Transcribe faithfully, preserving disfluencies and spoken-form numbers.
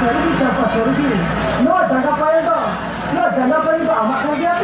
ᱥᱟᱹᱨᱤᱜᱮ ᱪᱟᱢᱯᱟ, ᱥᱟᱹᱨᱤᱜᱮ᱾ ᱱᱚᱣᱟ ᱡᱟᱸᱜᱟ ᱯᱟᱭᱮᱞ ᱫᱚ, ᱱᱚᱣᱟ ᱡᱟᱸᱜᱟ ᱯᱟᱭᱮᱞ ᱫᱚ ᱟᱢᱟᱜ ᱠᱟᱱ ᱜᱮᱭᱟ?